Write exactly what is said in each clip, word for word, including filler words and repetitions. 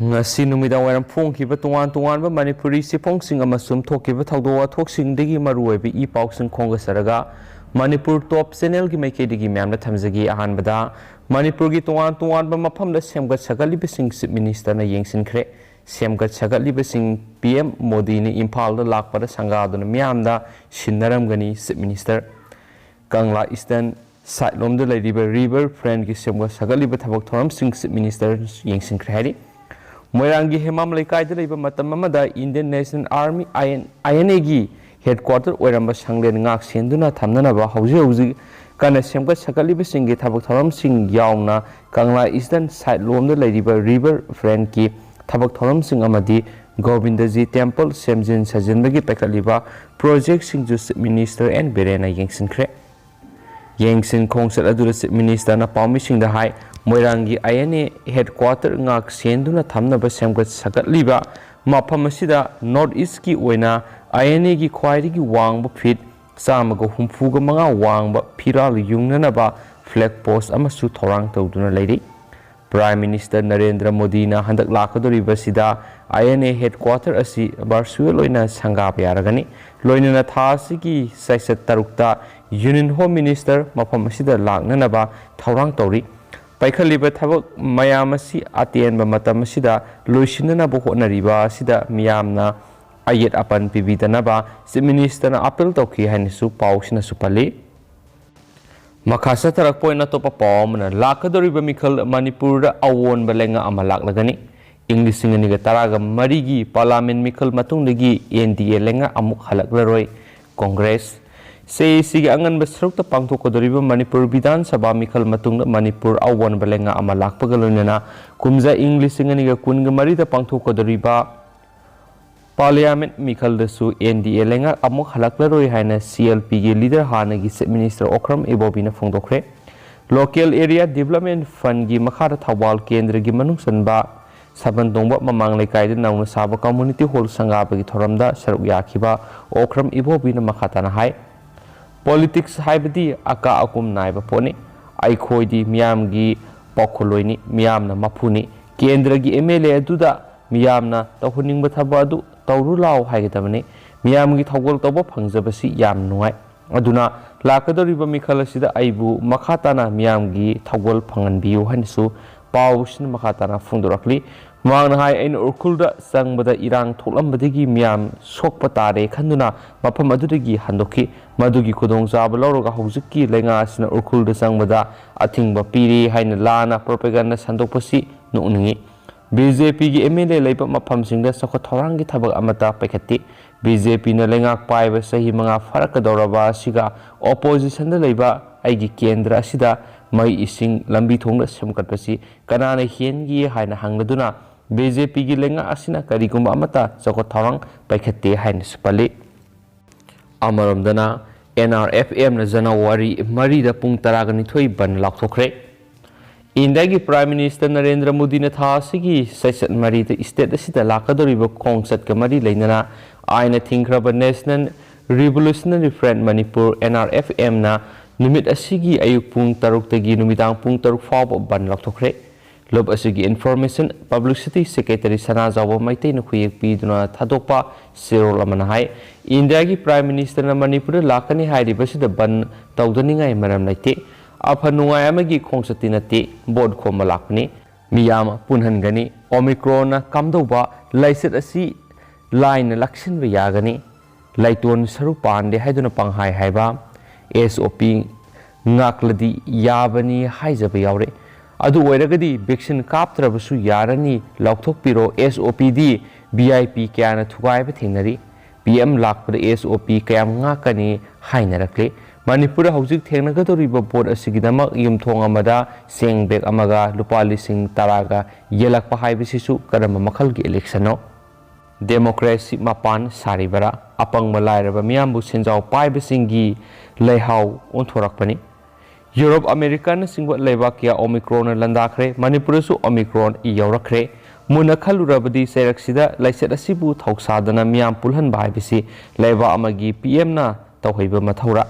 ꯉꯁꯤ ꯅꯨꯃꯤꯗꯥꯡ ꯋꯥꯏꯔꯝ ꯐꯣꯡꯈꯤꯕ ꯇꯣꯉꯥꯟ ꯇꯣꯉꯥꯟꯕ ꯃꯅꯤꯄꯨꯔꯤ ꯆꯦꯐꯣꯡꯁꯤꯡ ꯑꯃꯁꯨꯡ ꯊꯣꯛꯈꯤꯕ ꯊꯧꯗꯣꯛ ꯋꯥꯊꯣꯛꯁꯤꯡꯗꯒꯤ ꯃꯔꯨꯑꯣꯏꯕ ꯏ ꯄꯥꯎꯁꯤꯡ ꯈꯣꯝꯒꯠꯆꯔꯒ ꯃꯅꯤꯄꯨꯔ ꯇꯣꯞ ꯆꯦꯅꯦꯜꯒꯤ ꯃꯥꯏꯀꯩꯗꯒꯤ ꯃꯌꯥꯝꯗ ꯊꯝꯖꯒꯦ꯫ ꯑꯍꯥꯟꯕꯗ ꯃꯅꯤꯄꯨꯔꯒꯤ ꯇꯣꯉꯥꯟ ꯇꯣꯉꯥꯟꯕ ꯃꯐꯝꯗ ꯁꯦꯝꯒꯠ ꯁꯥꯒꯠꯂꯤꯕꯁꯤꯡ ꯆꯤꯐ ꯃꯤꯅꯤꯁꯇꯔꯅ ꯌꯦꯡꯁꯤꯟꯈ꯭ꯔꯦ꯫ ꯁꯦꯝꯒꯠ ꯁꯥꯒꯠꯂꯤꯕꯁꯤꯡ ꯄꯤ ꯑꯦꯝ ꯃꯣꯗꯤꯅ ꯏꯝꯐꯥꯜꯗ ꯂꯥꯛꯄꯗ ꯁꯪꯒꯥꯗꯨꯅ ꯃꯤꯌꯥꯝꯗ ꯁꯤꯟꯅꯔꯝꯒꯅꯤ꯫ ꯆꯤꯐ ꯃꯤꯅꯤꯁꯇꯔ ꯀꯪꯂꯥ ꯏꯁꯇꯔꯟ ꯁꯥꯏꯠꯂꯣꯝꯗ ꯂꯩꯔꯤꯕ ꯔꯤꯚꯔ ꯐ꯭ꯔꯟꯒꯤ ꯁꯦꯝꯒꯠ ꯁꯥꯒꯠꯂꯤꯕ ꯊꯕꯛ ꯊꯧꯔꯝꯁꯤꯡ ꯆꯤꯐ ꯃꯤꯅꯤꯁꯇꯔ ꯌꯦꯡꯁꯤꯟꯈ꯭ꯔꯦ ꯍꯥꯏꯔꯤ꯫ ꯃꯣꯏꯔꯥꯡꯒꯤ ꯍꯦꯃꯥꯝ ꯂꯩꯀꯥꯏꯗ ꯂꯩꯕ ꯃꯇꯝ ꯑꯃꯗ Indian national army, I N ꯑꯦꯒꯤ ꯍꯦꯗꯀ꯭ꯋꯥꯇꯔ ꯑꯣꯏꯔꯝꯕ ꯁꯪꯂꯦꯟ ꯉꯥꯛ ꯁꯦꯟꯗꯨꯅ ꯊꯝꯅꯅꯕ ꯍꯧꯖꯤꯛ ꯍꯧꯖꯤꯛ ꯀꯟꯅ ꯁꯦꯝꯒꯠ ꯁꯥꯒꯠꯂꯤꯕꯁꯤꯡꯒꯤ ꯊꯕꯛ ꯊꯧꯔꯝꯁꯤꯡ ꯌꯥꯎꯅ ꯀꯪꯂꯥ ꯏꯁꯇꯔꯟ ꯁꯥꯏꯠꯂꯣꯝꯗ ꯂꯩꯔꯤꯕ ꯔꯤꯚꯔ ꯐ꯭ꯔꯟꯀꯤ ꯊꯕꯛ ꯊꯧꯔꯝꯁꯤꯡ ꯑꯃꯗꯤ ꯒꯣꯕꯤꯟꯗꯖꯤ ꯇꯦꯝꯄꯜ ꯁꯦꯝꯖꯤꯟ ꯁꯥꯖꯤꯟꯕꯒꯤ ꯄꯥꯏꯈꯠꯂꯤꯕ ꯄ꯭ꯔꯣꯖꯦꯛꯁꯤꯡꯁꯨ ꯆꯤꯐ ꯃꯤꯅꯤꯁꯇꯔ ꯑꯦꯟ ꯕꯤꯔꯦꯟꯅ ꯌꯦꯡꯁꯤꯟꯈ꯭ꯔꯦ꯫ ꯌꯦꯡꯁꯤꯟ ꯈꯣꯡꯆꯠ ꯑꯗꯨꯗ ꯆꯤꯐ ꯃꯤꯅꯤꯁꯇꯔꯅ ꯄꯥꯎꯃꯤꯁꯤꯡꯗ ꯍꯥꯏ, ꯃꯣꯏꯔꯥꯡꯒꯤ ꯑꯥꯏ ꯑꯦꯟ ꯑꯦ ꯍꯦꯗꯀ꯭ꯋꯥꯇꯔ ꯉꯥꯛ ꯁꯦꯟꯗꯨꯅ ꯊꯝꯅꯕ ꯁꯦꯝꯒꯠ ꯁꯥꯒꯠꯂꯤꯕ ꯃꯐꯝ ꯑꯁꯤꯗ ꯅꯣꯔꯠ ꯏꯁꯀꯤ ꯑꯣꯏꯅ ꯑꯥꯏ ꯑꯦꯟ ꯑꯦꯒꯤ ꯈ꯭ꯋꯥꯏꯗꯒꯤ ꯋꯥꯡꯕ ꯐꯤꯠ ꯆꯥꯝꯃꯒ ꯍꯨꯝꯐꯨꯒ ꯃꯉꯥ ꯋꯥꯡꯕ ꯐꯤꯔꯥꯜ ꯌꯨꯡꯅꯅꯕ ꯐ꯭ꯂꯦꯒ ꯄꯣꯁ ꯑꯃꯁꯨ ꯊꯧꯔꯥꯡ ꯇꯧꯗꯨꯅ ꯂꯩꯔꯤ꯫ ꯄ꯭ꯔꯥꯏꯝ ꯃꯤꯅꯤꯁꯇꯔ ꯅꯔꯦꯟꯗ꯭ꯔ ꯃꯣꯗꯤꯅ ꯍꯟꯗꯛ ꯂꯥꯛꯀꯗꯧꯔꯤꯕꯁꯤꯗ ꯑꯥꯏ ꯑꯦꯟ ꯑꯦ ꯍꯦꯗꯀ꯭ꯋꯥꯇꯔ ꯑꯁꯤ ꯚꯔꯆꯨꯋꯦꯜ ꯑꯣꯏꯅ ꯁꯪꯒꯥꯕ ꯌꯥꯔꯒꯅꯤ꯫ ꯂꯣꯏꯅꯅ ꯊꯥ ꯑꯁꯤꯒꯤ ꯆꯩꯆꯠ ꯇꯔꯨꯛꯇ ꯌꯨꯅꯤꯌꯟ ꯍꯣꯝ ꯃꯤꯅꯤꯁꯇꯔ ꯃꯐꯝ ꯑꯁꯤꯗ ꯂꯥꯛꯅꯅꯕ ꯊꯧꯔꯥꯡ ꯇꯧꯔꯤ꯫ ꯄꯥꯏꯈꯠꯂꯤꯕ ꯊꯕꯛ ꯃꯌꯥꯝ ꯑꯁꯤ ꯑꯇꯦꯟꯕ ꯃꯇꯝ ꯑꯁꯤꯗ ꯂꯣꯏꯁꯤꯟꯅꯅꯕ ꯍꯣꯠꯅꯔꯤꯕ ꯑꯁꯤꯗ ꯃꯤꯌꯥꯝꯅ ꯑꯌꯦꯠ ꯑꯄꯟ ꯄꯤꯕꯤꯗꯅꯕ ꯆꯤꯐ ꯃꯤꯅꯤꯁꯇꯔꯅ ꯑꯥꯄꯤꯜ ꯇꯧꯈꯤ ꯍꯥꯏꯅꯁꯨ ꯄꯥꯎꯁꯤꯅꯁꯨ ꯄꯜꯂꯤ꯫ ꯃꯈꯥ ꯆꯠꯊꯔꯛꯄ ꯑꯣꯏꯅ ꯑꯇꯣꯞꯄ ꯄꯥꯎ ꯑꯃꯅ, ꯂꯥꯛꯀꯗꯧꯔꯤꯕ ꯃꯤꯈꯜ ꯃꯅꯤꯄꯨꯔꯗ ꯑꯑꯣꯟꯕ ꯂꯩꯉꯥꯛ ꯑꯃ ꯂꯥꯛꯂꯒꯅꯤ꯫ ꯏꯪ ꯂꯤꯁꯤꯡ ꯑꯅꯤꯒ ꯇꯔꯥꯒ ꯃꯔꯤꯒꯤ ꯄꯥꯔꯂꯥꯃꯦꯟ ꯃꯤꯈꯜ ꯃꯇꯨꯡꯗꯒꯤ ꯑꯦꯟ ꯗꯤ ꯑꯦ ꯂꯩꯉꯥꯛ ꯑꯃꯨꯛ ꯍꯜꯂꯛꯂꯔꯣꯏ꯫ ꯀꯣꯡꯒ꯭ꯔꯦꯁ꯫ ꯆꯍꯤ ꯑꯁꯤꯒꯤ ꯑꯉꯟꯕ ꯁꯔꯨꯛꯇ ꯄꯥꯡꯊꯣꯛꯀꯗꯧꯔꯤꯕ ꯃꯅꯤꯄꯨꯔ ꯕꯤꯙꯥꯟ ꯁꯚꯥ ꯃꯤꯈꯜ ꯃꯇꯨꯡꯗ ꯃꯅꯤꯄꯨꯔ ꯑꯑꯣꯟꯕ ꯂꯩꯉꯥꯛ ꯑꯃ ꯂꯥꯛꯄꯒ ꯂꯣꯏꯅꯅ ꯀꯨꯝꯖꯥ ꯏꯪ ꯂꯤꯁꯤꯡ ꯑꯅꯤꯒ ꯀꯨꯟꯒ ꯃꯔꯤꯗ ꯄꯥꯡꯊꯣꯛꯀꯗꯧꯔꯤꯕ ꯄꯥꯔꯂꯤꯌꯥꯃꯦꯟꯠ ꯃꯤꯈꯜꯗꯁꯨ ꯑꯦꯟ ꯗꯤ ꯑꯦ ꯂꯩꯉꯥꯛ ꯑꯃꯨꯛ ꯍꯜꯂꯛꯂꯔꯣꯏ ꯍꯥꯏꯅ ꯁꯤ ꯑꯦꯜ ꯄꯤꯒꯤ ꯂꯤꯗꯔ ꯍꯥꯟꯅꯒꯤ ꯆꯤꯐ ꯃꯤꯅꯤꯁꯇꯔ ꯑꯣꯀ꯭ꯔꯝ ꯏꯕꯣꯕꯤꯅ ꯐꯣꯡꯗꯣꯛꯈ꯭ꯔꯦ꯫ ꯂꯣꯀꯦꯜ ꯑꯦꯔꯤꯌꯥ ꯗꯤꯕꯂꯞꯃꯦꯟꯠ ꯐꯟꯒꯤ ꯃꯈꯥꯗ ꯊꯧꯕꯥꯜ ꯀꯦꯟꯗ꯭ꯔꯒꯤ ꯃꯅꯨꯡ ꯆꯟꯕ ꯁꯥꯕꯟ ꯇꯣꯡꯕ ꯃꯃꯥꯡ ꯂꯩꯀꯥꯏꯗ ꯅꯧꯅ ꯁꯥꯕ ꯀꯝꯃꯨꯅꯤꯇꯤ ꯍꯣꯜ ꯁꯪꯒꯥꯕꯒꯤ ꯊꯧꯔꯝꯗ ꯁꯔꯨꯛ ꯌꯥꯈꯤꯕ ꯑꯣꯀ꯭ꯔꯝ ꯏꯕꯣꯕꯤꯅ ꯃꯈꯥ ꯇꯥꯅ ꯍꯥꯏ, ꯄꯣꯂꯤꯇꯤꯛꯁ ꯍꯥꯏꯕꯗꯤ ꯑꯀꯥ ꯑꯀꯨꯝ ꯅꯥꯏꯕ ꯄꯣꯠꯅꯤ꯫ ꯑꯩꯈꯣꯏꯗꯤ ꯃꯤꯌꯥꯝꯒꯤ ꯄꯥꯎꯈꯨꯝꯂꯣꯏꯅꯤ, ꯃꯤꯌꯥꯝꯅ ꯃꯄꯨꯅꯤ꯫ ꯀꯦꯟꯗ꯭ꯔꯒꯤ ꯑꯦꯝ ꯑꯦꯜ ꯑꯦ ꯑꯗꯨꯗ ꯃꯤꯌꯥꯝꯅ ꯇꯧꯍꯟꯅꯤꯡꯕ ꯊꯕꯛ ꯑꯗꯨ ꯇꯧꯔꯨ ꯂꯥꯎ ꯍꯥꯏꯒꯗꯕꯅꯤ꯫ ꯃꯤꯌꯥꯝꯒꯤ ꯊꯧꯒꯜ ꯇꯧꯕ ꯐꯪꯖꯕꯁꯤ ꯌꯥꯝ ꯅꯨꯡꯉꯥꯏ꯫ ꯑꯗꯨꯅ ꯂꯥꯛꯀꯗꯧꯔꯤꯕ ꯃꯤꯈꯜ ꯑꯁꯤꯗ ꯑꯩꯕꯨ ꯃꯈꯥ ꯇꯥꯅ ꯃꯤꯌꯥꯝꯒꯤ ꯊꯧꯒꯜ ꯐꯪꯍꯟꯕꯤꯌꯨ ꯍꯥꯏꯅꯁꯨ ꯄꯥꯎꯁꯤꯅ ꯃꯈꯥ ꯇꯥꯅ ꯐꯣꯡꯗꯣꯔꯛꯂꯤ꯫ ꯃꯍꯥꯛꯅ ꯍꯥꯏ, ꯑꯩꯅ ꯎꯈ꯭ꯔꯨꯜꯗ ꯆꯪꯕꯗ ꯏꯔꯥꯡ ꯊꯣꯛꯂꯝꯕꯗꯒꯤ ꯃꯤꯌꯥꯝ ꯁꯣꯛꯄ ꯇꯥꯔꯦ ꯈꯟꯗꯨꯅ ꯃꯐꯝ ꯑꯗꯨꯗꯒꯤ ꯍꯟꯗꯣꯛꯈꯤ꯫ ꯃꯗꯨꯒꯤ ꯈꯨꯗꯣꯡꯆꯥꯕ ꯂꯧꯔꯒ ꯍꯧꯖꯤꯛꯀꯤ ꯂꯩꯉꯥꯛ ꯑꯁꯤꯅ ꯎꯈ꯭ꯔꯨꯜꯗ ꯆꯪꯕꯗ ꯑꯊꯤꯡꯕ ꯄꯤꯔꯤ ꯍꯥꯏꯅ ꯂꯥꯟꯅ ꯄ꯭ꯔꯣꯄꯦꯒꯥꯟꯗꯥ ꯁꯟꯗꯣꯛꯄꯁꯤ ꯅꯣꯛꯅꯤꯡꯏ꯫ ꯕꯤ ꯖꯦ ꯄꯤꯒꯤ ꯑꯦꯝ ꯑꯦꯜ ꯑꯦ ꯂꯩꯕ ꯃꯐꯝꯁꯤꯡꯗ ꯆꯥꯎꯈꯠ ꯊꯧꯔꯥꯡꯒꯤ ꯊꯕꯛ ꯑꯃꯠꯇ ꯄꯥꯏꯈꯠꯇꯦ꯫ ꯕꯤ ꯖꯦ ꯄꯤꯅ ꯂꯩꯉꯥꯛ ꯄꯥꯏꯕ ꯆꯍꯤ ꯃꯉꯥ ꯐꯥꯔꯛꯀꯗꯧꯔꯕ ꯑꯁꯤꯒ ꯑꯣꯄꯣꯖꯤꯁꯟꯗ ꯂꯩꯕ ꯑꯩꯒꯤ ꯀꯦꯟꯗ꯭ꯔ ꯑꯁꯤꯗ ꯃꯩ, ꯏꯁꯤꯡ, ꯂꯝꯕꯤ ꯊꯣꯡꯅ ꯁꯦꯝꯒꯠꯄꯁꯤ ꯀꯅꯥꯅ ꯍꯦꯟꯒꯦ ꯍꯥꯏꯅ ꯍꯪꯂꯗꯨꯅ ꯕꯤ ꯖꯦ ꯄꯤꯒꯤ ꯂꯩꯉꯥꯛ ꯑꯁꯤꯅ ꯀꯔꯤꯒꯨꯝꯕ ꯑꯃꯠꯇ ꯆꯥꯎꯈꯠ ꯊꯧꯔꯥꯡ ꯄꯥꯏꯈꯠꯇꯦ ꯍꯥꯏꯅꯁꯨ ꯄꯜꯂꯤ꯫ ꯑꯃꯔꯣꯝꯗꯅ, ꯑꯦꯟ ꯑꯥꯔ ꯑꯦꯐ ꯑꯦꯝꯅ ꯖꯅꯋꯥꯔꯤ ꯃꯔꯤꯗ ꯄꯨꯡ ꯇꯔꯥꯒ ꯅꯤꯊꯣꯏ ꯕꯟ ꯂꯥꯎꯊꯣꯛꯈ꯭ꯔꯦ꯫ ꯏꯟꯗꯤꯌꯥꯒꯤ ꯄ꯭ꯔꯥꯏꯝ ꯃꯤꯅꯤꯁꯇꯔ ꯅꯔꯦꯟꯗ꯭ꯔ ꯃꯣꯗꯤꯅ ꯊꯥ ꯑꯁꯤꯒꯤ ꯆꯩꯆꯠ ꯃꯔꯤꯗ ꯁ꯭ꯇꯦꯠ ꯑꯁꯤꯗ ꯂꯥꯛꯀꯗꯧꯔꯤꯕ ꯈꯣꯡꯆꯠꯀ ꯃꯔꯤ ꯂꯩꯅꯅ ꯑꯥꯏꯟꯅ ꯊꯤꯡꯈ꯭ꯔꯕ National Revolutionary Front Manipur, N R F M ꯅ ꯅꯨꯃꯤꯠ ꯑꯁꯤꯒꯤ ꯑꯌꯨꯛ ꯄꯨꯡ ꯇꯔꯨꯛꯇꯒꯤ ꯅꯨꯃꯤꯗꯥꯡ ꯄꯨꯡ ꯇꯔꯨꯛ ꯐꯥꯎꯕ ꯕꯟ ꯂꯥꯎꯊꯣꯛꯈ꯭ꯔꯦ꯫ ꯂꯨꯞ ꯑꯁꯤꯒꯤ Information Publicity Secretary ꯁꯅꯥꯖꯥꯎꯕ ꯃꯩꯇꯩꯅ ꯈꯨꯌꯦꯛ ꯄꯤꯗꯨꯅ ꯊꯥꯗꯣꯛꯄ ꯆꯦꯔꯣꯜ ꯑꯃꯅ ꯍꯥꯏ, ꯏꯟꯗꯤꯌꯥꯒꯤ ꯄ꯭ꯔꯥꯏꯝ ꯃꯤꯅꯤꯁꯇꯔꯅ ꯃꯅꯤꯄꯨꯔꯗ ꯂꯥꯛꯀꯅꯤ ꯍꯥꯏꯔꯤꯕꯁꯤꯗ ꯕꯟ ꯇꯧꯗꯅꯤꯡꯉꯥꯏ ꯃꯔꯝ ꯂꯩꯇꯦ꯫ ꯑꯐ ꯅꯨꯡꯉꯥꯏ ꯑꯃꯒꯤ ꯈꯣꯡꯆꯠꯇꯤ ꯅꯠꯇꯦ, ꯚꯣꯠ ꯈꯣꯝꯕ ꯂꯥꯛꯄꯅꯤ꯫ ꯃꯤꯌꯥꯝ ꯄꯨꯟꯍꯟꯒꯅꯤ꯫ ꯑꯣꯃꯤꯀ꯭ꯔꯣꯟꯅ ꯀꯝꯗꯧꯕ ꯂꯥꯏꯆꯠ ꯑꯁꯤ ꯂꯥꯏꯅ ꯂꯥꯛꯁꯤꯟꯕ ꯌꯥꯒꯅꯤ꯫ ꯂꯥꯏꯇꯣꯟ ꯁꯔꯨ ꯄꯥꯟꯗꯦ ꯍꯥꯏꯗꯨꯅ ꯄꯪꯍꯥꯏ ꯍꯥꯏꯕ, S O P ꯉꯥꯛꯂꯗꯤ ꯌꯥꯕꯅꯤ ꯍꯥꯏꯖꯕ ꯌꯥꯎꯔꯦ꯫ ꯑꯗꯨ ꯑꯣꯏꯔꯒꯗꯤ vaccine ꯀꯥꯞꯇ꯭ꯔꯕꯁꯨ ꯌꯥꯔꯅꯤ, ꯂꯥꯎꯊꯣꯛꯄꯤꯔꯣ꯫ S O P D V I P ꯀꯌꯥꯅ ꯊꯨꯒꯥꯏꯕ ꯊꯦꯡꯅꯔꯤ꯫ P M ꯂꯥꯛꯄꯗ S O P ꯀꯌꯥꯝ ꯉꯥꯛꯀꯅꯤ ꯍꯥꯏꯅꯔꯛꯂꯤ꯫ ꯃꯅꯤꯄꯨꯔꯗ ꯍꯧꯖꯤꯛ ꯊꯦꯡꯅꯒꯗꯧꯔꯤꯕ ꯚꯣꯠ ꯑꯁꯤꯒꯤꯗꯃꯛ ꯌꯨꯝꯊꯣꯡ ꯑꯃꯗ ꯆꯦꯡ bag ꯑꯃꯒ ꯂꯨꯄꯥ ꯂꯤꯁꯤꯡ ꯇꯔꯥꯒ ꯌꯦꯜꯂꯛꯄ ꯍꯥꯏꯕꯁꯤꯁꯨ ꯀꯔꯝꯕ ꯃꯈꯜꯒꯤ election ꯅꯣ? Democracy ꯃꯄꯥꯟ ꯁꯥꯔꯤꯕꯔꯥ? ꯑꯄꯪꯕ ꯂꯥꯏꯔꯕ ꯃꯤꯌꯥꯝꯕꯨ ꯁꯦꯟꯖꯥꯎ ꯄꯥꯏꯕꯁꯤꯡꯒꯤ ꯂꯩꯍꯥꯎ ꯑꯣꯟꯊꯣꯔꯛꯄꯅꯤ꯫ ꯌꯨꯔꯣꯞ, ꯑꯃꯦꯔꯤꯀꯥꯅꯆꯤꯡꯕ ꯂꯩꯕꯥꯛ ꯀꯌꯥ ꯑꯣꯃꯤꯀ꯭ꯔꯣꯟꯅ ꯂꯥꯟꯗꯥꯈ꯭ꯔꯦ꯫ ꯃꯅꯤꯄꯨꯔꯗꯁꯨ ꯑꯣꯃꯤꯀ꯭ꯔꯣꯟ ꯌꯧꯔꯛꯈ꯭ꯔꯦ꯫ ꯃꯨꯟꯅ ꯈꯜꯂꯨꯔꯕꯗꯤ ꯆꯩꯔꯛꯁꯤꯗ ꯂꯥꯏꯆꯠ ꯑꯁꯤꯕꯨ ꯊꯧꯁꯥꯗꯅ ꯃꯤꯌꯥꯝ ꯄꯨꯜꯍꯟꯕ ꯍꯥꯏꯕꯁꯤ ꯂꯩꯕꯥꯛ ꯑꯃꯒꯤ P M ꯅ ꯇꯧꯍꯩꯕ ꯃꯊꯧꯔꯥ?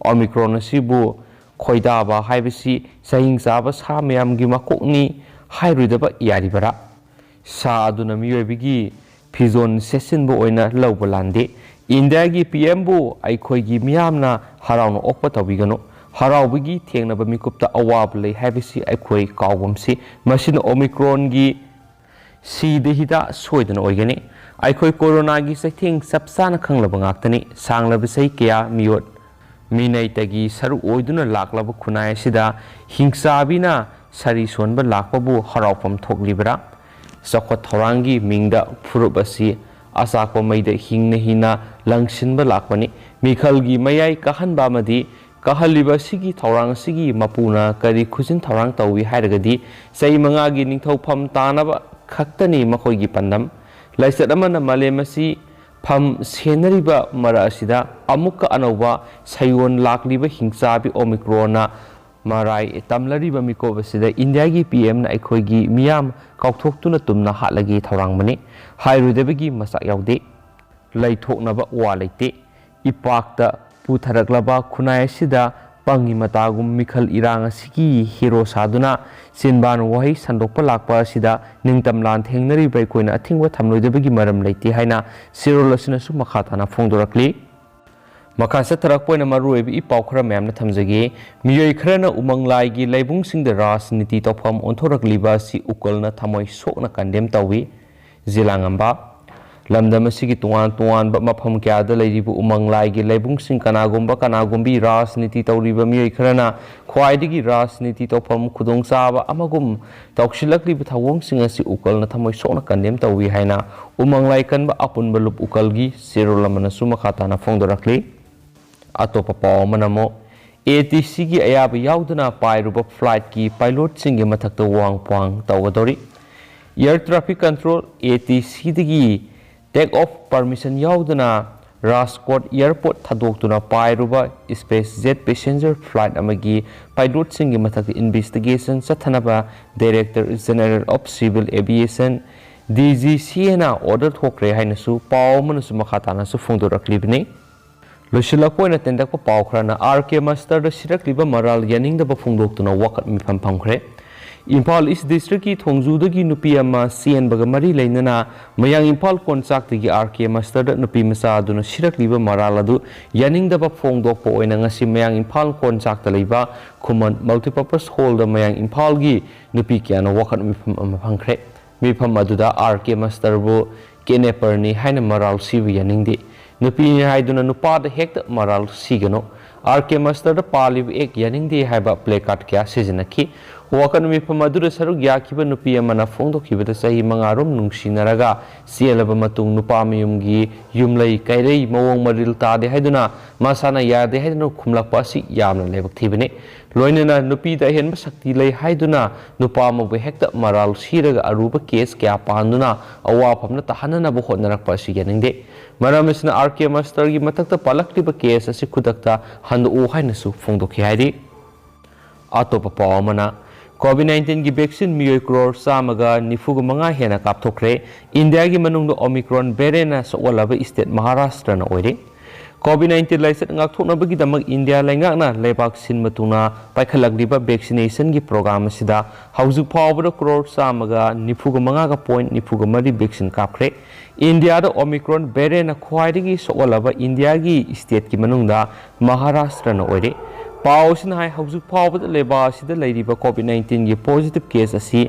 ꯑꯣꯃꯤꯀ꯭ꯔꯣꯟ ꯑꯁꯤꯕꯨ ꯈꯣꯏꯗꯥꯕ ꯍꯥꯏꯕꯁꯤ ꯆꯍꯤꯡ ꯆꯥꯕ ꯁꯥ ꯃꯌꯥꯝꯒꯤ ꯃꯀꯣꯛꯅꯤ ꯍꯥꯏꯔꯣꯏꯗꯕ ꯌꯥꯔꯤꯕꯔꯥ? ꯁꯥ ꯑꯗꯨꯅ ꯃꯤꯑꯣꯏꯕꯒꯤ ꯐꯤꯖꯣꯜ ꯁꯦꯠꯆꯤꯟꯕ ꯑꯣꯏꯅ ꯂꯧꯕ ꯂꯥꯟꯗꯦ꯫ ꯏꯟꯗꯤꯌꯥꯒꯤ ꯄꯤ ꯑꯦꯝꯕꯨ ꯑꯩꯈꯣꯏꯒꯤ ꯃꯤꯌꯥꯝꯅ ꯍꯔꯥꯎꯅ ꯑꯣꯛꯄ ꯇꯧꯕꯤꯒꯅꯨ꯫ ꯍꯔꯥꯎꯕꯒꯤ ꯊꯦꯡꯅꯕ ꯃꯤꯀꯨꯞꯇ ꯑꯋꯥꯕ ꯂꯩ ꯍꯥꯏꯕꯁꯤ ꯑꯩꯈꯣꯏ ꯀꯥꯎꯒꯨꯝꯁꯤ꯫ ꯃꯁꯤꯅ ꯑꯣꯃꯤꯀ꯭ꯔꯣꯟꯒꯤ ꯁꯤꯗ ꯍꯤꯗꯥꯛ ꯁꯣꯏꯗꯅ ꯑꯣꯏꯒꯅꯤ꯫ ꯑꯩꯈꯣꯏ ꯀꯣꯔꯣꯅꯥꯒꯤ ꯆꯩꯊꯦꯡ ꯆꯞ ꯆꯥꯅ ꯈꯪꯂꯕ ꯉꯥꯛꯇꯅꯤ꯫ ꯁꯥꯡꯂꯕ ꯆꯍꯤ ꯀꯌꯥ ꯃꯤꯑꯣꯠ ꯃꯤꯅꯩꯇꯒꯤ ꯁꯔꯨꯛ ꯑꯣꯏꯗꯨꯅ ꯂꯥꯛꯂꯕ ꯈꯨꯟꯅꯥꯏ ꯑꯁꯤꯗ ꯍꯤꯡꯆꯥꯕꯤꯅ ꯁꯥꯔꯤ ꯁꯣꯟꯕ ꯂꯥꯛꯄꯕꯨ ꯍꯔꯥꯎꯐꯝ ꯊꯣꯛꯂꯤꯕ꯭ꯔꯥ? ꯆꯥꯎꯈꯠ ꯊꯧꯔꯥꯡꯒꯤ ꯃꯤꯡꯗ ꯐꯨꯔꯨꯞ ꯑꯁꯤ ꯑꯆꯥꯛꯄ ꯃꯩꯗ ꯍꯤꯡꯅ ꯍꯤꯡꯅ ꯂꯪꯁꯤꯟꯕ ꯂꯥꯛꯄꯅꯤ꯫ ꯃꯤꯈꯜꯒꯤ ꯃꯌꯥꯏ ꯀꯥꯍꯟꯕ ꯑꯃꯗꯤ ꯀꯥꯍꯜꯂꯤꯕ ꯑꯁꯤꯒꯤ ꯊꯧꯔꯥꯡ ꯑꯁꯤꯒꯤ ꯃꯄꯨꯅ ꯀꯔꯤ ꯈꯨꯖꯤꯟ ꯊꯧꯔꯥꯡ ꯇꯧꯏ ꯍꯥꯏꯔꯒꯗꯤ, ꯆꯍꯤ ꯃꯉꯥꯒꯤ ꯅꯤꯡꯊꯧꯐꯝ ꯇꯥꯅꯕ ꯈꯛꯇꯅꯤ ꯃꯈꯣꯏꯒꯤ ꯄꯥꯟꯗꯝ꯫ ꯂꯥꯏꯆꯠ ꯑꯃꯅ ꯃꯥꯂꯦꯝ ꯑꯁꯤ ꯐꯝ ꯁꯦꯟꯅꯔꯤꯕ ꯃꯔꯛ ꯑꯁꯤꯗ ꯑꯃꯨꯛꯀ ꯑꯅꯧꯕ ꯁꯩꯑꯣꯟ ꯂꯥꯛꯂꯤꯕ ꯍꯤꯡꯆꯥꯕꯤ ꯑꯣꯃꯤꯀ꯭ꯔꯣꯟꯅ ꯃꯔꯥꯏ ꯇꯝꯂꯔꯤꯕ ꯃꯤꯀꯨꯞ ꯑꯁꯤꯗ ꯏꯟꯗꯤꯌꯥꯒꯤ ꯄꯤ ꯑꯦꯝꯅ ꯑꯩꯈꯣꯏꯒꯤ ꯃꯤꯌꯥꯝ ꯀꯥꯎꯊꯣꯛꯇꯨꯅ ꯇꯨꯝꯅ ꯍꯥꯠꯂꯒꯦ ꯊꯧꯔꯥꯡꯕꯅꯤ꯫ ꯍꯥꯏꯔꯣꯏꯗꯕꯒꯤ ꯃꯆꯥꯛ ꯌꯥꯎꯗꯦ꯫ ꯂꯩꯊꯣꯛꯅꯕ ꯋꯥ ꯂꯩꯇꯦ꯫ ꯏꯄꯥꯛꯇ ꯄꯨꯊꯔꯛꯂꯕ ꯈꯨꯟꯅꯥꯏ ꯑꯁꯤꯗ ꯄꯪꯉꯤ ꯃꯇꯥꯒꯨꯝ ꯃꯤꯈꯜ ꯏꯔꯥꯡ ꯑꯁꯤꯒꯤ ꯍꯤꯔꯣ ꯁꯥꯗꯨꯅ ꯆꯤꯟꯕꯥꯟ ꯋꯥꯍꯩ ꯁꯟꯗꯣꯛꯄ ꯂꯥꯛꯄ ꯑꯁꯤꯗ ꯅꯤꯡꯇꯝ ꯂꯥꯟ ꯊꯦꯡꯅꯔꯤꯕ ꯑꯩꯈꯣꯏꯅ ꯑꯊꯤꯡꯕ ꯊꯝꯂꯣꯏꯗꯕꯒꯤ ꯃꯔꯝ ꯂꯩꯇꯦ ꯍꯥꯏꯅ ꯆꯦꯔꯣꯜ ꯑꯁꯤꯅꯁꯨ ꯃꯈꯥ ꯇꯥꯅ ꯐꯣꯡꯗꯣꯔꯛꯂꯤ꯫ ꯃꯈꯥ ꯆꯠꯊꯔꯛꯄ ꯑꯣꯏꯅ ꯃꯔꯨꯑꯣꯏꯕ ꯏ ꯄꯥꯎ ꯈꯔ ꯃꯌꯥꯝꯅ ꯊꯝꯖꯒꯦ꯫ ꯃꯤꯑꯣꯏ ꯈꯔꯅ ꯎꯃꯪ ꯂꯥꯏꯒꯤ ꯂꯩꯕꯨꯡꯁꯤꯡꯗ ꯔꯥꯖꯅꯤꯇꯤ ꯇꯧꯐꯝ ꯑꯣꯟꯊꯣꯔꯛꯂꯤꯕ ꯑꯁꯤ ꯎꯀꯜꯅ ꯊꯃꯣꯏ ꯁꯣꯛꯅ ꯀꯟꯗꯦꯝ ꯇꯧꯏ꯫ ꯖꯤꯂꯥꯉꯝꯕ꯫ ꯂꯝꯗꯝ ꯑꯁꯤꯒꯤ ꯇꯣꯉꯥꯟ ꯇꯣꯉꯥꯟꯕ ꯃꯐꯝ ꯀꯌꯥꯗ ꯂꯩꯔꯤꯕ ꯎꯃꯪ ꯂꯥꯏꯒꯤ ꯂꯩꯕꯨꯡꯁꯤꯡ ꯀꯅꯥꯒꯨꯝꯕ ꯀꯅꯥꯒꯨꯝꯕꯤ ꯔꯥꯖꯅꯤꯇꯤ ꯇꯧꯔꯤꯕ ꯃꯤꯑꯣꯏ ꯈꯔꯅ ꯈ꯭ꯋꯥꯏꯗꯒꯤ ꯔꯥꯖꯅꯤꯇꯤ ꯇꯧꯐꯝ ꯈꯨꯗꯣꯡꯆꯥꯕ ꯑꯃꯒꯨꯝ ꯇꯧꯁꯤꯜꯂꯛꯂꯤꯕ ꯊꯧꯑꯣꯡꯁꯤꯡ ꯑꯁꯤ ꯎꯀꯜꯅ ꯊꯃꯣꯏ ꯁꯣꯛꯅ ꯀꯟꯗꯦꯝ ꯇꯧꯏ ꯍꯥꯏꯅ ꯎꯃꯪ ꯂꯥꯏ ꯀꯟꯕ ꯑꯄꯨꯟꯕ ꯂꯨꯞ ꯎꯀꯜꯒꯤ ꯆꯦꯔꯣꯜ ꯑꯃꯅꯁꯨ ꯃꯈꯥ ꯇꯥꯅ ꯐꯣꯡꯗꯣꯔꯛꯂꯤ꯫ ꯑꯇꯣꯞꯄ ꯄꯥꯎ ꯑꯃꯅ ꯑꯃꯨꯛ, ꯑꯦ ꯇꯤ ꯁꯤꯒꯤ ꯑꯌꯥꯕ ꯌꯥꯎꯗꯅ ꯄꯥꯏꯔꯨꯕ ꯐ꯭ꯂꯥꯏꯠꯀꯤ ꯄꯥꯏꯂꯣꯠꯁꯤꯡꯒꯤ ꯃꯊꯛꯇ ꯋꯥꯡ ꯄ꯭ꯋꯥꯡ ꯇꯧꯒꯗꯧꯔꯤ꯫ Air Traffic Control, A T ꯁꯤꯗꯒꯤ take off permission ꯌꯥꯎꯗꯅ ꯔꯥꯖꯀꯣꯠ ꯑꯦꯌꯔꯄꯣꯔꯠ ꯊꯥꯗꯣꯛꯇꯨꯅ ꯄꯥꯏꯔꯨꯕ ꯏꯁꯄꯦꯁ ꯖꯦꯠ ꯄꯦꯁꯦꯟꯖꯔ ꯐ꯭ꯂꯥꯏꯠ ꯑꯃꯒꯤ ꯄꯥꯏꯂꯣꯠꯁꯤꯡꯒꯤ ꯃꯊꯛꯇ ꯏꯟꯚꯦꯁꯇꯤꯒꯦꯁꯟ ꯆꯠꯊꯅꯕ Director General of Civil Aviation, D G C ꯑꯦꯅ ꯑꯣꯔꯗꯔ ꯊꯣꯛꯈ꯭ꯔꯦ ꯍꯥꯏꯅꯁꯨ ꯄꯥꯎ ꯑꯃꯅꯁꯨ ꯃꯈꯥ ꯇꯥꯅꯁꯨ ꯐꯣꯡꯗꯣꯔꯛꯂꯤꯕꯅꯤ꯫ ꯂꯣꯏꯁꯤꯜꯂꯛꯄ ꯑꯣꯏꯅ ꯇꯦꯟꯇꯛꯄ ꯄꯥꯎ ꯈꯔꯅ, ꯑꯥꯔ ꯀꯦ ꯃꯁꯇꯔꯗ ꯁꯤꯔꯛꯂꯤꯕ ꯃꯔꯥꯜ ꯌꯥꯅꯤꯡꯗꯕ ꯐꯣꯡꯗꯣꯛꯇꯨꯅ ꯋꯥꯀꯠ ꯃꯤꯐꯝ ꯐꯝꯈ꯭ꯔꯦ꯫ ꯏꯝꯐꯥꯜ ꯏꯁ ꯗꯤꯁꯇ꯭ꯔꯤꯛꯀꯤ ꯊꯣꯡꯖꯨꯗꯒꯤ ꯅꯨꯄꯤ ꯑꯃ ꯆꯦꯟꯕꯒ ꯃꯔꯤ ꯂꯩꯅꯅ ꯃꯌꯥꯡ ꯏꯝꯐꯥꯜ ꯀꯣꯟꯆꯥꯛꯇꯒꯤ ꯑꯥꯔ ꯀꯦ ꯃꯁꯇꯔꯗ ꯅꯨꯄꯤ ꯃꯆꯥ ꯑꯗꯨꯅ ꯁꯤꯔꯛꯂꯤꯕ ꯃꯔꯥꯜ ꯑꯗꯨ ꯌꯥꯅꯤꯡꯗꯕ ꯐꯣꯡꯗꯣꯛꯄ ꯑꯣꯏꯅ ꯉꯁꯤ ꯃꯌꯥꯡ ꯏꯝꯐꯥꯜ ꯀꯣꯟꯆꯥꯛꯇ ꯂꯩꯕ ꯈꯨꯃꯟ ꯃꯜꯇꯤꯄꯔꯄꯁ ꯍꯣꯜꯗ ꯃꯌꯥꯡ ꯏꯝꯐꯥꯜꯒꯤ ꯅꯨꯄꯤ ꯀꯌꯥꯅ ꯋꯥꯀꯠ ꯃꯤꯐꯝ ꯑꯃ ꯐꯪꯈ꯭ꯔꯦ꯫ ꯃꯤꯐꯝ ꯑꯗꯨꯗ ꯑꯥꯔ ꯀꯦ ꯃꯁꯇꯔꯕꯨ ꯀꯤꯗꯅꯦꯄꯔꯅꯤ ꯍꯥꯏꯅ ꯃꯔꯥꯜ ꯁꯤꯕ ꯌꯥꯅꯤꯡꯗꯦ, ꯅꯨꯄꯤꯅꯤ ꯍꯥꯏꯗꯨꯅ ꯅꯨꯄꯥꯗ ꯍꯦꯛꯇ ꯃꯔꯥꯜ ꯁꯤꯒꯅꯨ, ꯑꯥꯔ ꯀꯦ ꯃꯁꯇꯔꯗ ꯄꯥꯜꯂꯤꯕ ꯑꯦꯛ ꯌꯥꯅꯤꯡꯗꯦ ꯍꯥꯏꯕ ꯄ꯭ꯂꯦ ꯀꯥꯔꯗ ꯀꯌꯥ ꯁꯤꯖꯤꯟꯅꯈꯤ꯫ ꯋꯥꯀꯠ ꯃꯤꯐꯝ ꯑꯗꯨꯗ ꯁꯔꯨꯛ ꯌꯥꯈꯤꯕ ꯅꯨꯄꯤ ꯑꯃꯅ ꯐꯣꯡꯗꯣꯛꯈꯤꯕꯗ ꯆꯍꯤ ꯃꯉꯥꯔꯣꯝ ꯅꯨꯡꯁꯤꯅꯔꯒ ꯆꯦꯜꯂꯕ ꯃꯇꯨꯡ ꯅꯨꯄꯥ ꯃꯌꯨꯝꯒꯤ ꯌꯨꯝꯂꯩ ꯀꯩꯔꯩ ꯃꯑꯣꯡ ꯃꯔꯤꯜ ꯇꯥꯗꯦ ꯍꯥꯏꯗꯨꯅ ꯃꯁꯥꯅ ꯌꯥꯗꯦ ꯍꯥꯏꯗꯨꯅ ꯈꯨꯝꯂꯛꯄ ꯑꯁꯤ ꯌꯥꯝꯅ ꯂꯥꯏꯕꯛ ꯊꯤꯕꯅꯤ꯫ ꯂꯣꯏꯅꯅ ꯅꯨꯄꯤꯗ ꯑꯍꯦꯟꯕ ꯁꯛꯇꯤ ꯂꯩ ꯍꯥꯏꯗꯨꯅ ꯅꯨꯄꯥ ꯑꯃꯕꯨ ꯍꯦꯛꯇ ꯃꯔꯥꯜ ꯁꯤꯔꯒ ꯑꯔꯨꯕ ꯀꯦꯁ ꯀꯌꯥ ꯄꯥꯟꯗꯨꯅ ꯑꯋꯥꯐꯝꯅ ꯇꯥꯍꯟꯅꯅꯕ ꯍꯣꯠꯅꯔꯛꯄ ꯑꯁꯤ ꯌꯥꯅꯤꯡꯗꯦ꯫ ꯃꯔꯝ ꯑꯁꯤꯅ ꯑꯥꯔ ꯀꯦ ꯃꯁꯇꯔꯒꯤ ꯃꯊꯛꯇ ꯄꯥꯜꯂꯛꯂꯤꯕ ꯀꯦꯁ ꯑꯁꯤ ꯈꯨꯗꯛꯇ ꯍꯟꯗꯣꯛꯎ ꯍꯥꯏꯅꯁꯨ ꯐꯣꯡꯗꯣꯛꯈꯤ ꯍꯥꯏꯔꯤ꯫ ꯑꯇꯣꯞꯄ ꯄꯥꯎ ꯑꯃꯅ, ꯀꯣꯚꯤꯗ ꯅꯥꯏꯟꯇꯤꯟꯒꯤ ꯚꯦꯛꯁꯤꯟ ꯃꯤꯑꯣꯏ ꯀ꯭ꯔꯣꯔ ꯆꯥꯝꯃꯒ ꯅꯤꯐꯨꯒ ꯃꯉꯥ ꯍꯦꯟꯅ ꯀꯥꯞꯊꯣꯛꯈ꯭ꯔꯦ꯫ ꯏꯟꯗꯤꯌꯥꯒꯤ ꯃꯅꯨꯡꯗ ꯑꯣꯃꯤꯀ꯭ꯔꯣꯟ ꯚꯦꯔꯤꯌꯦꯟꯅ ꯁꯣꯛꯍꯜꯂꯕ ꯁ꯭ꯇꯦꯠ ꯃꯍꯥꯔꯥꯁꯇ꯭ꯔꯅ ꯑꯣꯏꯔꯦ꯫ ꯀꯣꯚꯤꯗ ꯅꯥꯏꯟꯇꯤꯟ ꯂꯥꯏꯆꯠ ꯉꯥꯛꯊꯣꯛꯅꯕꯒꯤꯗꯃꯛ ꯏꯟꯗꯤꯌꯥ ꯂꯩꯉꯥꯛꯅ ꯂꯩꯕꯥꯛ ꯁꯤꯟꯕ ꯊꯨꯡꯅ ꯄꯥꯏꯈꯠꯂꯛꯂꯤꯕ ꯚꯦꯛꯁꯤꯅꯦꯁꯟꯒꯤ ꯄ꯭ꯔꯣꯒ꯭ꯔꯥꯝ ꯑꯁꯤꯗ ꯍꯧꯖꯤꯛ ꯐꯥꯎꯕꯗ ꯀ꯭ꯔꯣꯔ ꯆꯥꯝꯃꯒ ꯅꯤꯐꯨꯒ ꯃꯉꯥꯒ ꯄꯣꯏꯟꯠ ꯅꯤꯐꯨꯒ ꯃꯔꯤ ꯚꯦꯛꯁꯤꯟ ꯀꯥꯞꯈ꯭ꯔꯦ꯫ ꯏꯟꯗꯤꯌꯥꯗ ꯑꯣꯃꯤꯀ꯭ꯔꯣꯟ ꯚꯦꯔꯤꯌꯦꯟꯅ ꯈ꯭ꯋꯥꯏꯗꯒꯤ ꯁꯣꯛꯍꯜꯂꯕ ꯏꯟꯗꯤꯌꯥꯒꯤ ꯁ꯭ꯇꯦꯠꯀꯤ ꯃꯅꯨꯡꯗ ꯃꯍꯥꯔꯥꯁꯇ꯭ꯔꯅ ꯑꯣꯏꯔꯦ꯫ ꯄꯥꯎ ꯑꯁꯤꯅ ꯍꯥꯏ, ꯍꯧꯖꯤꯛ ꯐꯥꯎꯕꯗ ꯂꯩꯕꯥꯛ ꯑꯁꯤꯗ ꯂꯩꯔꯤꯕ ꯀꯣꯚꯤꯗ ꯅꯥꯏꯟꯇꯤꯟꯒꯤ ꯄꯣꯖꯤꯇꯤꯚ ꯀꯦꯁ ꯑꯁꯤ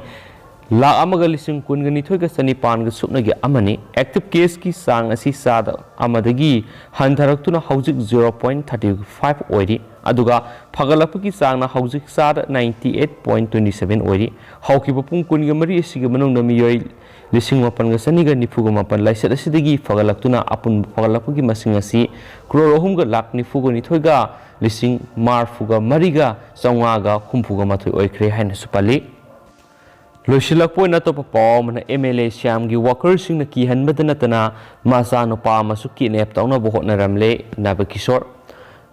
ꯂꯥꯈ ꯑꯃꯒ ꯂꯤꯁꯤꯡ ꯀꯨꯟꯒ ꯅꯤꯊꯣꯏꯒ ꯆꯅꯤꯄꯥꯟꯒ ꯁꯨꯞꯅꯒꯤ ꯑꯃꯅꯤ꯫ ꯑꯦꯛꯇꯤꯚ ꯀꯦꯁꯀꯤ ꯆꯥꯡ ꯑꯁꯤ ꯆꯥꯗ ꯑꯃꯗꯒꯤ ꯍꯟꯊꯔꯛꯇꯨꯅ ꯍꯧꯖꯤꯛ ꯖꯤꯔꯣ ꯄꯣꯏꯟꯠ ꯊꯥꯔꯇꯤ ꯐꯥꯏꯚ ꯑꯣꯏꯔꯤ, ꯑꯗꯨꯒ ꯐꯒꯠꯂꯛꯄꯒꯤ ꯆꯥꯡꯅ ꯍꯧꯖꯤꯛ ꯆꯥꯗ ninety eight point twenty seven ꯑꯣꯏꯔꯤ꯫ ꯍꯧꯈꯤꯕ ꯄꯨꯡ ꯀꯨꯟꯒ ꯃꯔꯤ ꯑꯁꯤꯒꯤ ꯃꯅꯨꯡꯗ ꯃꯤꯑꯣꯏ ꯂꯤꯁꯤꯡ ꯃꯥꯄꯟꯒ ꯆꯅꯤꯒ ꯅꯤꯐꯨꯒ ꯃꯥꯄꯟ ꯂꯥꯏꯆꯠ ꯑꯁꯤꯗꯒꯤ ꯐꯒꯠꯂꯛꯇꯨꯅ ꯑꯄꯨꯟꯕ ꯐꯒꯠꯂꯛꯄꯒꯤ ꯃꯁꯤꯡ ꯑꯁꯤ ꯀ꯭ꯔꯣꯔ ꯑꯍꯨꯝꯒ ꯂꯥꯈ ꯅꯤꯐꯨꯒ ꯅꯤꯊꯣꯏꯒ ꯂꯤꯁꯤꯡ ꯃꯔꯤꯐꯨꯒ ꯃꯔꯤꯒ ꯆꯥꯝꯃꯉꯥꯒ ꯍꯨꯝꯐꯨꯒ ꯃꯥꯊꯣꯏ ꯑꯣꯏꯈ꯭ꯔꯦ ꯍꯥꯏꯅꯁꯨ ꯄꯜꯂꯤ꯫ ꯂꯣꯏꯁꯤꯜꯂꯛꯄ ꯑꯣꯏꯅ ꯑꯇꯣꯞꯄ ꯄꯥꯎ ꯑꯃꯅ, ꯑꯦꯝ ꯑꯦꯜ ꯑꯦ ꯁ꯭ꯌꯥꯝꯒꯤ ꯋꯥꯀꯔꯁꯤꯡꯅ ꯀꯤꯍꯟꯕꯗ ꯅꯠꯇꯅ ꯃꯆꯥꯅꯨꯄꯥ ꯑꯃꯁꯨ ꯀꯤꯗꯅꯦꯞ ꯇꯧꯅꯕ ꯍꯣꯠꯅꯔꯝꯂꯦ, ꯅꯕꯀꯤꯁꯣꯔ꯫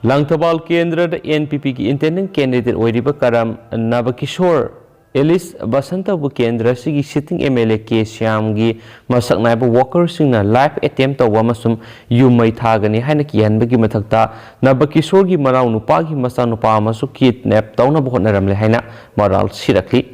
ꯂꯪꯊꯕꯥꯜ ꯀꯦꯟꯗ꯭ꯔꯗ ꯑꯦꯟ ꯄꯤ ꯄꯤꯒꯤ ꯏꯟꯗꯤꯄꯦꯟꯗꯦꯟꯠ ꯀꯦꯟꯗꯤꯗꯦꯠ ꯑꯣꯏꯔꯤꯕ ꯀꯔꯝ ꯅꯕꯀꯤꯁꯣꯔ ꯑꯦꯂꯤꯁ ꯕꯁꯟꯇꯕꯨ ꯀꯦꯟꯗ꯭ꯔ ꯑꯁꯤꯒꯤ sitting M L A K ꯁ꯭ꯌꯥꯝꯒꯤ ꯃꯁꯛ ꯅꯥꯏꯕ ꯋꯥꯀꯔꯁꯤꯡꯅ ꯂꯥꯏꯐ ꯑꯦꯇꯦꯝ ꯇꯧꯕ ꯑꯃꯁꯨꯡ ꯌꯨꯝ ꯃꯩ ꯊꯥꯒꯅꯤ ꯍꯥꯏꯅ ꯀꯤꯍꯟꯕꯒꯤ ꯃꯊꯛꯇ ꯅꯕꯀꯤꯁꯣꯔꯒꯤ ꯃꯅꯥꯎ ꯅꯨꯄꯥꯒꯤ ꯃꯆꯥꯅꯨꯄꯥ ꯑꯃꯁꯨ ꯀꯤꯗꯅꯦꯞ ꯇꯧꯅꯕ ꯍꯣꯠꯅꯔꯝꯂꯦ ꯍꯥꯏꯅ ꯃꯔꯥꯜ ꯁꯤꯔꯛꯂꯤ꯫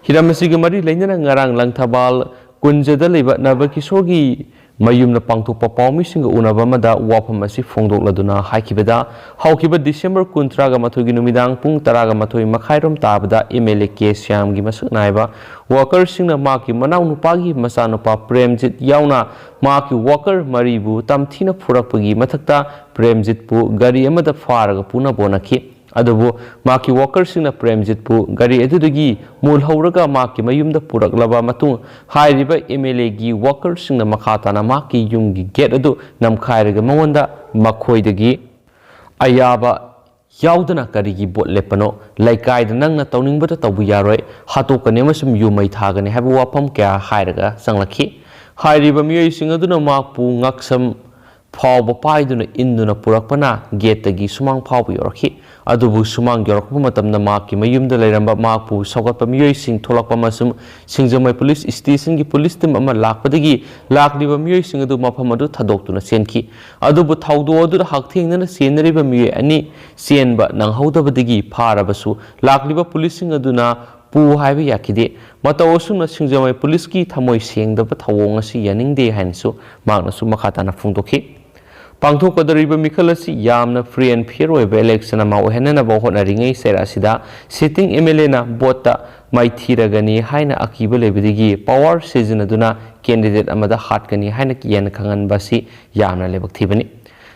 ꯍꯤꯔꯝ ꯑꯁꯤꯒ ꯃꯔꯤ ꯂꯩꯅꯅ ꯉꯔꯥꯡ ꯂꯪꯊꯕꯥꯜ ꯀꯨꯟꯖꯗ ꯂꯩꯕ ꯅꯕꯀꯤꯁꯣꯔꯒꯤ ꯃꯌꯨꯝꯗ ꯄꯥꯡꯊꯣꯛꯄ ꯄꯥꯎꯃꯤꯁꯤꯡꯒ ꯎꯅꯕ ꯑꯃꯗ ꯋꯥꯐꯝ ꯑꯁꯤ ꯐꯣꯡꯗꯣꯛꯂꯗꯨꯅ ꯍꯥꯏꯈꯤꯕꯗ, ꯍꯧꯈꯤꯕ ꯗꯤꯁꯦꯝꯕꯔ ꯀꯨꯟꯊ꯭ꯔꯥꯒ ꯃꯥꯊꯣꯏꯒꯤ ꯅꯨꯃꯤꯗꯥꯡ ꯄꯨꯡ ꯇꯔꯥꯒ ꯃꯥꯊꯣꯏ ꯃꯈꯥꯏꯔꯣꯝ ꯇꯥꯕꯗ ꯑꯦꯝ ꯑꯦꯜ ꯑꯦ ꯀꯦ ꯁ꯭ꯌꯥꯝꯒꯤ ꯃꯁꯛ ꯅꯥꯏꯕ ꯋꯥꯀꯔꯁꯤꯡꯅ ꯃꯍꯥꯛꯀꯤ ꯃꯅꯥꯎꯅꯨꯄꯥꯒꯤ ꯃꯆꯥꯅꯨꯄꯥ ꯄ꯭ꯔꯦꯝꯖꯤꯠ ꯌꯥꯎꯅ ꯃꯍꯥꯛꯀꯤ ꯋꯥꯀꯔ ꯃꯔꯤꯕꯨ ꯇꯝꯊꯤꯅ ꯐꯨꯔꯛꯄꯒꯤ ꯃꯊꯛꯇ ꯄ꯭ꯔꯦꯝꯖꯤꯠꯄꯨ ꯒꯥꯔꯤ ꯑꯃꯗ ꯐꯥꯔꯒ ꯄꯨꯅꯕ ꯍꯣꯠꯅꯈꯤ꯫ ꯑꯗꯨꯕꯨ ꯃꯍꯥꯛꯀꯤ ꯋꯥꯀꯔꯁꯤꯡꯅ ꯄ꯭ꯔꯦꯝꯖꯤꯠꯄꯨ ꯒꯥꯔꯤ ꯑꯗꯨꯗꯒꯤ ꯃꯨꯜꯍꯧꯔꯒ ꯃꯍꯥꯛꯀꯤ ꯃꯌꯨꯝꯗ ꯄꯨꯔꯛꯂꯕ ꯃꯇꯨꯡ, ꯍꯥꯏꯔꯤꯕ ꯑꯦꯝ ꯑꯦꯜ ꯑꯦꯒꯤ ꯋꯥꯀꯔꯁꯤꯡꯅ ꯃꯈꯥ ꯇꯥꯅ ꯃꯍꯥꯛꯀꯤ ꯌꯨꯝꯒꯤ ꯒꯦꯠ ꯑꯗꯨ ꯅꯝꯈꯥꯏꯔꯒ ꯃꯉꯣꯟꯗ ꯃꯈꯣꯏꯗꯒꯤ ꯑꯌꯥꯕ ꯌꯥꯎꯗꯅ ꯀꯔꯤꯒꯤ ꯚꯣꯠ ꯂꯦꯞꯄꯅꯣ? ꯂꯩꯀꯥꯏꯗ ꯅꯪꯅ ꯇꯧꯅꯤꯡꯕꯇ ꯇꯧꯕ ꯌꯥꯔꯣꯏ, ꯍꯥꯠꯇꯣꯛꯀꯅꯤ ꯑꯃꯁꯨꯡ ꯌꯨꯝ ꯃꯩ ꯊꯥꯒꯅꯤ ꯍꯥꯏꯕ ꯋꯥꯐꯝ ꯀꯌꯥ ꯍꯥꯏꯔꯒ ꯆꯪꯂꯛꯈꯤ꯫ ꯍꯥꯏꯔꯤꯕ ꯃꯤꯑꯣꯏꯁꯤꯡ ꯑꯗꯨꯅ ꯃꯍꯥꯛꯄꯨ ꯉꯛꯁꯝ ꯐꯥꯎꯕ ꯄꯥꯏꯗꯨꯅ ꯏꯟꯗꯨꯅ ꯄꯨꯔꯛꯄꯅ ꯒꯦꯠꯇꯒꯤ ꯁꯨꯃꯥꯡ ꯐꯥꯎꯕ ꯌꯧꯔꯛꯈꯤ꯫ ꯑꯗꯨꯕꯨ ꯁꯨꯃꯥꯡ ꯌꯧꯔꯛꯄ ꯃꯇꯝꯗ ꯃꯍꯥꯛꯀꯤ ꯃꯌꯨꯝꯗ ꯂꯩꯔꯝꯕ ꯃꯍꯥꯛꯄꯨ ꯁꯧꯒꯠꯄ ꯃꯤꯑꯣꯏꯁꯤꯡ ꯊꯣꯛꯂꯛꯄ ꯑꯃꯁꯨꯡ ꯁꯤꯡꯖꯃꯩ ꯄꯨꯂꯤꯁ ꯁ꯭ꯇꯦꯁꯟꯒꯤ ꯄꯨꯂꯤꯁ ꯇꯤꯝ ꯑꯃ ꯂꯥꯛꯄꯗꯒꯤ ꯂꯥꯛꯂꯤꯕ ꯃꯤꯑꯣꯏꯁꯤꯡ ꯑꯗꯨ ꯃꯐꯝ ꯑꯗꯨ ꯊꯥꯗꯣꯛꯇꯨꯅ ꯆꯦꯟꯈꯤ꯫ ꯑꯗꯨꯕꯨ ꯊꯧꯗꯣꯛ ꯑꯗꯨꯗ ꯍꯛꯊꯦꯡꯅꯅ ꯆꯦꯟꯅꯔꯤꯕ ꯃꯤꯑꯣꯏ ꯑꯅꯤ ꯆꯦꯟꯕ ꯅꯪꯍꯧꯗꯕꯗꯒꯤ ꯐꯥꯔꯕꯁꯨ ꯂꯥꯛꯂꯤꯕ ꯄꯨꯂꯤꯁꯁꯤꯡ ꯑꯗꯨꯅ ꯄꯨ ꯍꯥꯏꯕ ꯌꯥꯈꯤꯗꯦ꯫ ꯃꯇꯧ ꯑꯁꯨꯝꯅ ꯁꯤꯡꯖꯃꯩ ꯄꯨꯂꯤꯁꯀꯤ ꯊꯃꯣꯏ ꯁꯦꯡꯗꯕ ꯊꯧꯑꯣꯡ ꯑꯁꯤ ꯌꯥꯅꯤꯡꯗꯦ ꯍꯥꯏꯅꯁꯨ ꯃꯍꯥꯛꯅꯁꯨ ꯃꯈꯥ ꯇꯥꯅ ꯐꯣꯡꯗꯣꯛꯈꯤ꯫ ꯄꯥꯡꯊꯣꯛꯀꯗꯧꯔꯤꯕ ꯃꯤꯈꯜ ꯑꯁꯤ ꯌꯥꯝꯅ free and fair ꯑꯣꯏꯕ election ꯑꯃ ꯑꯣꯏꯍꯟꯅꯅꯕ ꯍꯣꯠꯅꯔꯤꯉꯩ ꯆꯩꯔꯥꯛ ꯑꯁꯤꯗ sitting M L A ꯅ ꯚꯣꯠꯇ ꯃꯥꯏꯊꯤꯔꯒꯅꯤ ꯍꯥꯏꯅ ꯑꯀꯤꯕ ꯂꯩꯕꯗꯒꯤ power ꯁꯤꯖꯤꯟꯅꯗꯨꯅ candidate ꯑꯃꯗ ꯍꯥꯠꯀꯅꯤ ꯍꯥꯏꯅ ꯀꯤꯍꯟ ꯈꯪꯍꯟꯕ ꯑꯁꯤ ꯌꯥꯝꯅ ꯂꯥꯏꯕꯛ ꯊꯤꯕꯅꯤ꯫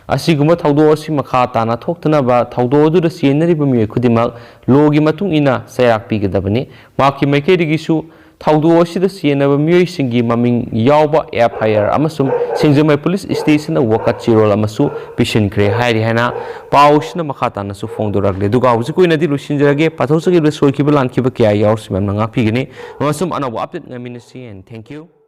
ꯑꯁꯤꯒꯨꯝꯕ ꯊꯧꯗꯣꯛ ꯑꯁꯤ ꯃꯈꯥ ꯇꯥꯅ ꯊꯣꯛꯇꯅꯕ ꯊꯧꯗꯣꯛ ꯑꯗꯨꯗ ꯆꯦꯟꯅꯔꯤꯕ ꯃꯤꯑꯣꯏ ꯈꯨꯗꯤꯡꯃꯛ law ꯒꯤ ꯃꯇꯨꯡ ꯏꯟꯅ ꯆꯩꯔꯥꯛ ꯄꯤꯒꯗꯕꯅꯤ꯫ ꯃꯍꯥꯛꯀꯤ ꯃꯥꯏꯀꯩꯗꯒꯤꯁꯨ ꯊꯧꯗꯣꯛ ꯑꯁꯤꯗ ꯆꯦꯟꯅꯕ ꯃꯤꯑꯣꯏꯁꯤꯡꯒꯤ ꯃꯃꯤꯡ ꯌꯥꯎꯕ F I R ꯑꯃꯁꯨꯡ ꯁꯤꯡꯖꯃꯩ ꯄꯨꯂꯤꯁ ꯁ꯭ꯇꯦꯁꯟꯗ ꯋꯥꯀꯠ ꯆꯦꯔꯣꯜ ꯑꯃꯁꯨ ꯄꯤꯁꯤꯟꯈ꯭ꯔꯦ ꯍꯥꯏꯔꯤ ꯍꯥꯏꯅ ꯄꯥꯎꯁꯤꯅ ꯃꯈꯥ ꯇꯥꯅꯁꯨ ꯐꯣꯡꯗꯣꯔꯛꯂꯤ꯫ ꯑꯗꯨꯒ ꯍꯧꯖꯤꯛ ꯑꯣꯏꯅꯗꯤ ꯂꯣꯏꯁꯤꯟꯖꯔꯒꯦ꯫ ꯄꯥꯊꯣꯛꯆꯈꯤꯕꯗ ꯁꯣꯏꯈꯤꯕ ꯂꯥꯟꯈꯤꯕ ꯀꯌꯥ ꯌꯥꯎꯔꯁꯨ ꯃꯌꯥꯝꯅ ꯉꯥꯛꯄꯤꯒꯅꯤ ꯑꯃꯁꯨꯡ ꯑꯅꯧꯕ update ꯉꯥꯏꯃꯤꯟꯅꯁꯤ꯫ And thank you꯫